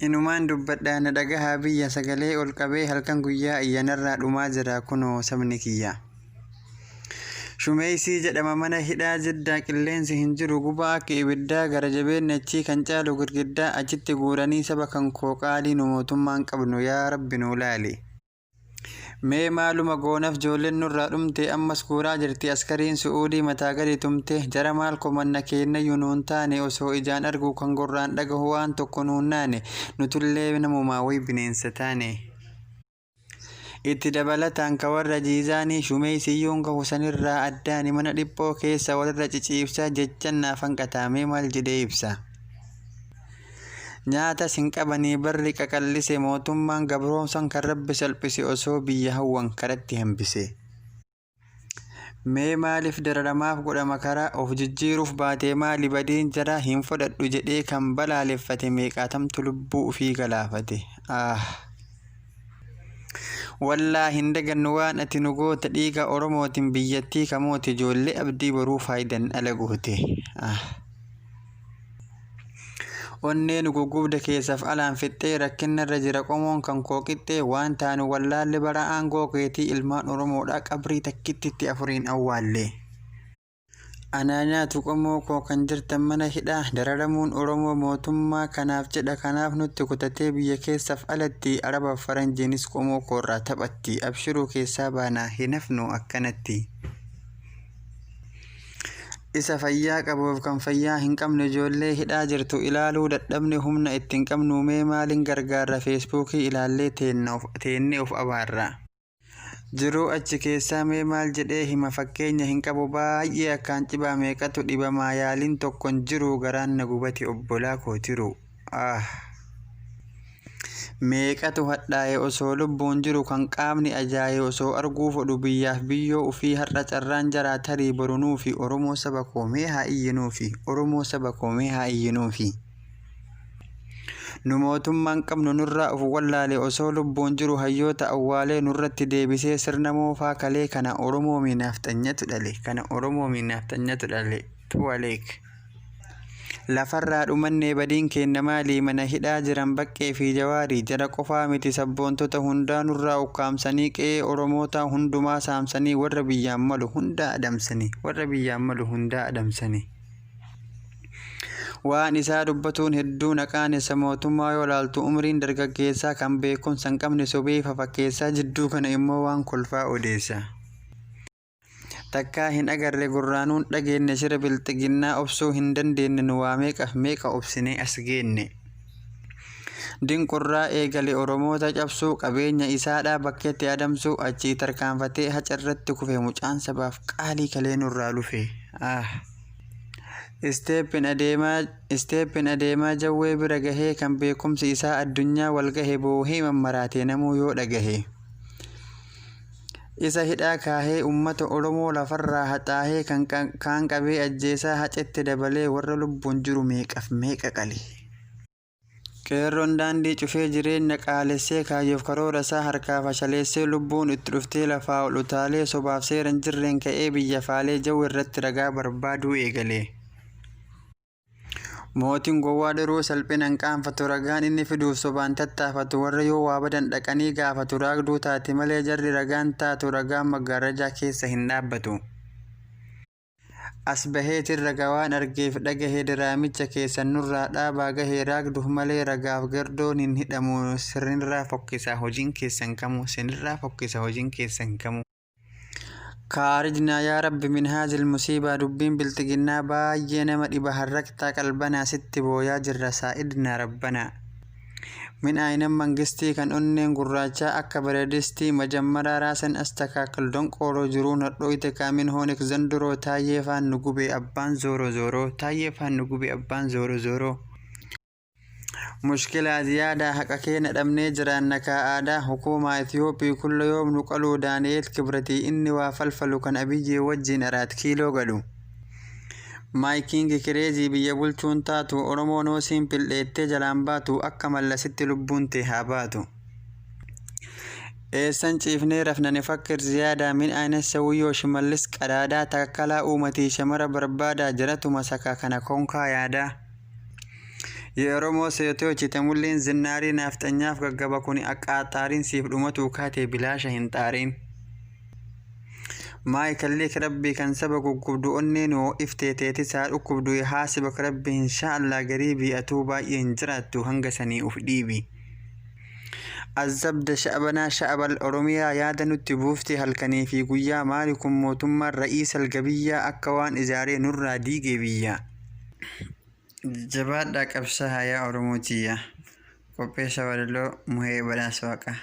Inumaan dubbadhaa na dhagahaa biyya, sagalee ol qabee halkan guyyaa iyyanarraa dhumaa jira kunoo sabni kiyya. Shumeeysii jedhama mana hidhaa Jiddaa, qilleensi hin jiru gubaa akka ibiddaa, gara jabeenni achii kan caalu girgiddaa, achitti guuranii saba kan koo qaalii, nu mootummaan qabnu yaa rabbi nuu laali. Mee maaluma goonaf joollen nurraa dhumte, ammas guuraa jirti askariin su'uudii mataa gadi tumte, jara maal komanna keennayyu nuun taane, osoo ijaan argu kan gurraan dhagahu waan tokko nuun naane, nutullee namumaa way bineensa taane. Itti dabalataan ka warra Jiizaanii shumeeysiyyuun gahu sanirraa addaani, mana dhiphoo keessa walirra ciciibsaa, jechan naaf hanqataa mee maal jedhee ibsa. Nyaatas hin qabanii barri qaqallise, mootummaan gabroomsan kan rabbi salphise, osoo biyya hawwan karatti hambise. Mee maaliif dararamaaf godhama karaa, of jijjiiruuf baatee maali badiin jaraa, hin fudhadhu jedhee kan balaaleffate, meeqaatamtu lubbuu ufii galaafate. Aah. Wallaa hin dagannu waan ati nu goote, dhiiga Oromootiin biyyattii kamoote, ijoollee abdii boruu faayidan ala goote. Aah. Onnee nu guggubde keessaf alaan fixxee, rakkinnarra jira qomoon kan koo qixxee, waan taanu wallaalle bara aangoo keetii, ilmaan Oromoodhaa qabrii takkittitti afuriin awwaalle. Anaa nyaatu qomoo koo kan jirtan mana hidhaa, dararamuun Oromoo mootummaa kanaaf jedha, kanaaf nutti kutatee biyya keessaf alatti, Arabaaf faranjiinis qomoo koorraa taphatti, abshiruu keessaa baanaa hin hafnu akkanatti. Isa fayyaa qabuuf kan fayyaa hin qabne, ijoollee hidhaa jirtu ilaaluu dadhabne, humna itti hin qabnu mee maalin gargaarra, feesbuukii ilaallee teennee of abaarra. Jiruu achi keessaa mee maal jedhee hima, fakkeenya hin qabu baay'ee akkaan cibaa, meeqatu dhibamaa yaaliin tokkon jiruu, garaan na gubate obbolaa koo tiruu. Ah. Meeqatu hadhaaye osoo lubbuun jiru, kan qaamni ajaaye osoo arguu fedhu, biyyaaf biyyoo ufii, har'a carraan jaraa tarii boru nuufi, Oromoo saba koo mee haa iyyinuufi, Oromoo saba koo mee haa iyyinuufi. Nu mootummaan qabnu nurraa of wallaale, osoo lubbuun jiru hayyoota awwaalee, nurratti deebisee sirna moofaa kalee, kana Oromoo mi naafxanyatu dhale, kana Oromoo mi naafxanyatu dhale. Tuwaleek. Lafarraa dhumannee badiin keenna maali, mana hidhaa jiran Baqqee fi Jawaari, jara qofaa miti sabboontota hundaa nurraa ukkaamsanii, qe'ee Oromootaa hundumaa saamsanii, warra biyyaan malu hundaa adamsanii, warra biyyaan malu hundaa adamsanii. Waan isaa dubbatuun hedduu na qaanessa, mootummaa yoo laaltu umriin dargaggeessaa, kan beekumsa hin qabne sobee fafakkeessaa, jidduu kana immoo waan kolfaa odeessa. Takkaa hin agarre gurraanuun dhageenne, shira bilxiginnaa obsuu hin dandeenne, nu waa meeqaf meeqa obsinee as geenne. Dinqurraa eegale Oromoota cabsuu, qabeenya isaadhaa bakkeetti adamsuu, achii tarkaanfatee hacarratti kufe, mucaan sabaaf qaalii kalee nurraa lufe. Ah. Isteeppin adeemaa Jawwee bira gahee, kan beekumsi isaa addunyaa wal gahe, boohee mammaraate namuu yoo dhagahe. Isa hidhaa kaahee ummata Oromoo lafarraa haxaahee, kan kaan qabee ajjeesaa Hacetti dabalee warra lubbuun jiru meeqaf meeqa qale. Qeerroon daandii cufee jireenya qaalessee, kaayyoof karoorasaa harkaa fashaleessee, lubbuun itti dhuftee lafaa ol utaalee, sobaaf seera hin jirreen ka'ee biyya faalee, Jawwerratti ragaa barbaaduu eegale. Mootiin gowwaa dheruu salphina hin qaanfatu, ragaan inni fiduuf sobaan tattaafatu, warra yoo waa badan dhaqanii gaafatu, raagduu taati malee jarri ragaan taatu, ragaan maggaarrajaa keessa hin dhaabbatu. As baheetin raga waan argeef dhagahe, diraamicha keessan nurraa dhaabaa gahe, raagduuf malee ragaaf gerdoon hin hidhamu, sirnirraa fokkisa hojiin keessan kamuu, sinirraa fokkisa hojiin keessan kamuu. Khaarijnaa yaa rabbi min haazil musiibaa, dubbiin bilxiginnaa baay'ee nama dhiba, harraqtaa qalbanaa sitti booyaa jirra saa'idnaa rabbanaa. Min aynan mangistii kan onneen gurraachaa akka baredistii, majammaraa raasan astakaakil donqooroo, jiruun hadhooyte kaamin hoonik zanduroo, taayyee faan nu gube abbaan zooro zooroo, taayyee faan nu gube abbaan zooro zooroo. Mushkilaa ziyaadaa haqa keena dhabnee jiraanna kaa aadaa, hukuumaa Ethiopia kulla yoom nu qaluu, Daani'eel Kibratii inni waa falfalu, kan Abiyyii wajjiin Araat Kiiloo galu. My king kireezii biyya bulchuun taatu, Oromoo no simple dheettee jalaan baatu, akka Mallasitti lubbuun tee haa baatu. Eessan ciifnee rafna nifakkir ziyaadaa, min ayna sawuyyoo Shimallis qadaadaa, takakkalaa uumatii shamara barbaadaa, jaratu masakaa kana konkaa yaadaa. Yeroo seetochi tamulleen zinnaarii naafxanyaaf gaggaba kuni aqaaxaariin siif dhumatuu kaatee bilaasha hin xaariin. Maayikalleek rabbii kan saba guggubdu onneen hoo iftee teetisaa dhukkubdu haasibak rabbi inshaallah garii bi'atuu baay'ee hin jiraattu hanga sanii uf dhiibi. Azabda sha'abanaa sha'abal Oromiyaa yaada nutti buufte halkanii fi guyyaa maali kun mootummaan ra'iisal gabiyyaa akka waan ijaaree nurraa diigee biyya. Jabaadhaa qabsaa'aa yaa Oromoo tiyya. Qopheessa walaloo Muhee Badhaasa Waaqaa.